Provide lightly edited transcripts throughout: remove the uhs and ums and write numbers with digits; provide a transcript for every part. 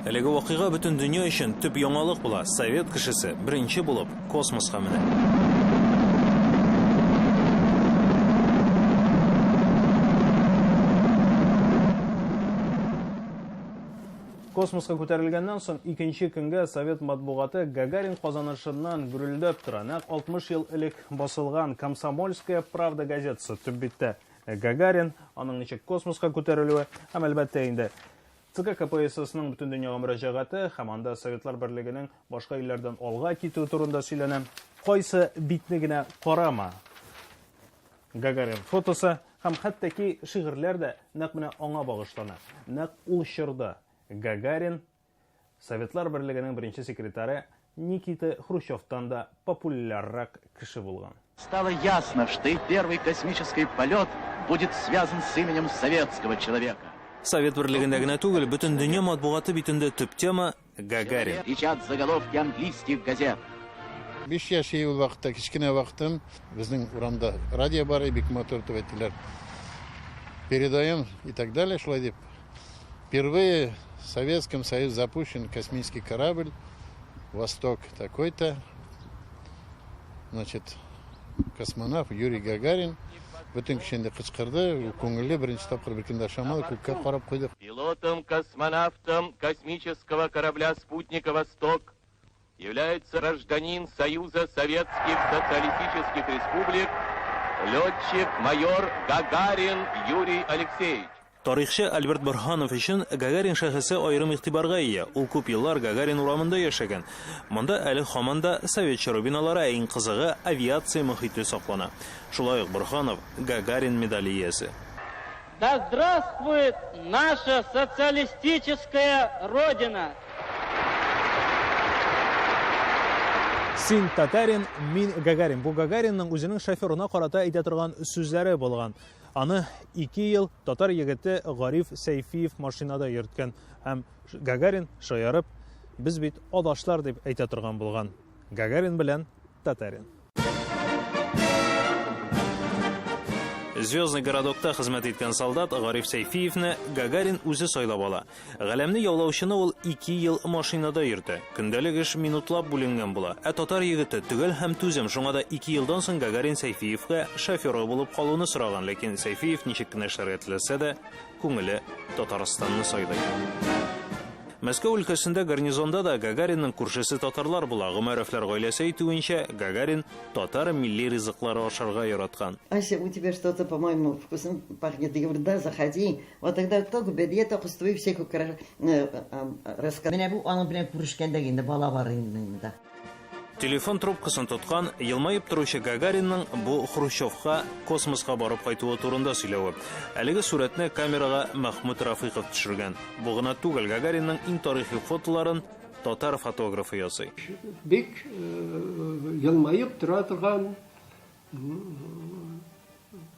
Әлеге вакыйга бөтен дөнья өчен төп яңалык була. Совет кешесе беренче булып космоска менә. Космоска күтәрелгәннән соң икенче көнгә совет матбугаты Гагарин казанышыннан гөрелдәп тора. Нәкъ 60 ел элек басылган Комсомольская правда газетасы төп биттә Гагарин, аның ничек космоска күтәрелүе һәм, әлбәттә инде, ЦК КПССның бөтен дөньяга мөрәҗәгате һәм анда Советлар Берлегенең башка илләрдән алга китүе турында сөйләнә. Кайсы битне генә карама, Гагарин фотосы һәм хәтта ки шигырьләр дә нәкъ менә аңа багышлана. Нәкъ ул чорда Гагарин Советлар Берлегенең беренче секретаре Никита Хрущевтан да популяррак кеше булган. Стало ясно, что и первый космический полет будет связан с именем советского человека. Совет Берлегендә генә түгел, бөтен дөнья матбугаты битендә төп тема, Гагарин. Кричат заголовки английских газет. Биш яшь ул вакытта, кечкенә вакытым, безнең урамда радио бар, бик матур итеп әйттеләр. Передаем и так далее, шулай дип. Впервые в Советском Союзе запущен космический корабль «Восток» такой-то. Значит, космонавт Юрий Гагарин бөтен кеше инде кычкырды, күңелле, беренче тапкыр беркем дә ышанмады, күккә карап куйдык. Пилотом-космонавтом космического корабля «Спутника Восток» является гражданин Союза Советских Социалистических Республик, летчик-майор Гагарин Юрий Алексеевич. Тарихчы Альберт Борһанов өчен Гагарин шәхесе аерым игътибарга ия. Ул күп еллар Гагарин урамында яшәгән. Монда әле һаман да совет чоры биналары, ә иң кызыгы, авиация мохите саклана. Шулай ук Борһанов, Гагарин медале иясе. Да здравствует наша социалистическая Родина! Син татарин, мин Гагарин. Бу Гагаринның үзенең шоферына карата әйтә торган сүзләре булган. Аны ике ел татар егете Гариф Сәйфиев машинада йөрткән һәм Гагарин шаярып, без бит адашлар дип әйтә торган булган. Гагарин белән Татарин. Звездный городокта хезмәт иткән солдат Гариф Сәйфиевне Гагарин үзе сайлап ала. Галәмне яулаучыны ул ике ел машинада йөртә. Көндәлек эш минутлап бүленгән була. Ә татар егете төгәл һәм түзем, шуңа да ике елдан соң Гагарин Сәйфиевкә шоферы булып калуны сораган, ләкин Сәйфиев ничек кенә эшләргә теләсә дә, күңеле Татарстанны сайлый. Мәскәү өлкәсендә гарнизонда да Гагаринның күршесе татарлар була. Гомәровлар гаиләсе әйтүенчә, Гагарин татар милли ризыклары ашарга яраткан. Ася, у тебя что-то, по-моему, вкусно пахнет. Я говорю, да, заходи. Вот тогда только бедье, только стой, всех рассказывай. Менә бу аның белән күрешкәндә инде бала бар инде монда. Телефон трубкасын тоткан, елмаеп торучы Гагаринның бу Хрущевка космоска барып кайтуы турында сөйләве. Әлеге сурәтне камерага Мәхмүт Рафыйков төшергән. Бу гына түгел, Гагаринның иң тарихи фотоларын татар фотографы ясый. Бик елмаеп тора торган,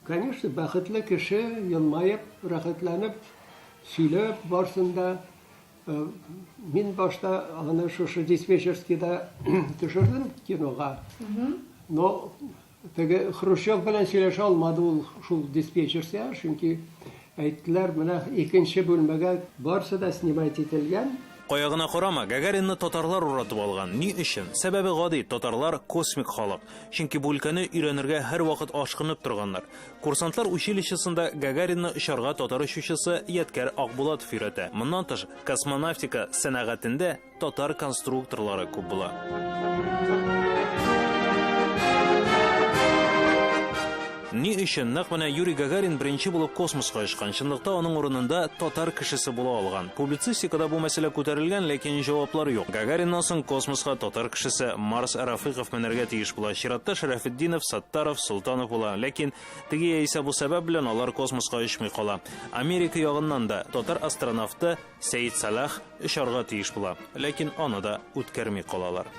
конечно, бәхетле кеше, елмаеп, рәхәтләнеп сөйләп барсын да. Мин башта аны шушы диспетчерскийда төшердем кинога. Но теге Хрущев белән сөйләшә алмады ул шул диспетчерскийда, чөнки әйттеләр, менә икенче бүлмәгә барысы да снимать ителгән. Кая гына карама, Гагаринны татарлар уратып алган. Ни өчен? Сәбәбе гади, татарлар космик халык. Чөнки бу өлкәне өйрәнергә һәрвакыт ашкынып торганнар. Курсантлар училищесында Гагаринны очарга татар очучысы Ядкәр Акбулатов өйрәтә. Моннан тыш, космонавтика сәнәгатендә татар конструкторлары күп була. Ни өчен нәкъ менә Юрий Гагарин беренче булып космоска очкан? Чынлыкта аның урынында татар кешесе була алган. Публицистикада бу мәсьәлә күтәрелгән, ләкин җаваплар юк. Гагариннан соң космоска татар кешесе Марс Рафыйков менәргә тиеш була. Чиратта Шәрәфетдинов, Саттаров, Солтанов була. Ләкин теге яисә бу сәбәп белән алар космоска очмый кала. Америка ягыннан да татар астронавты Сәет Сәлах очарга тиеш була. Ләкин аны да үткәрми калалар.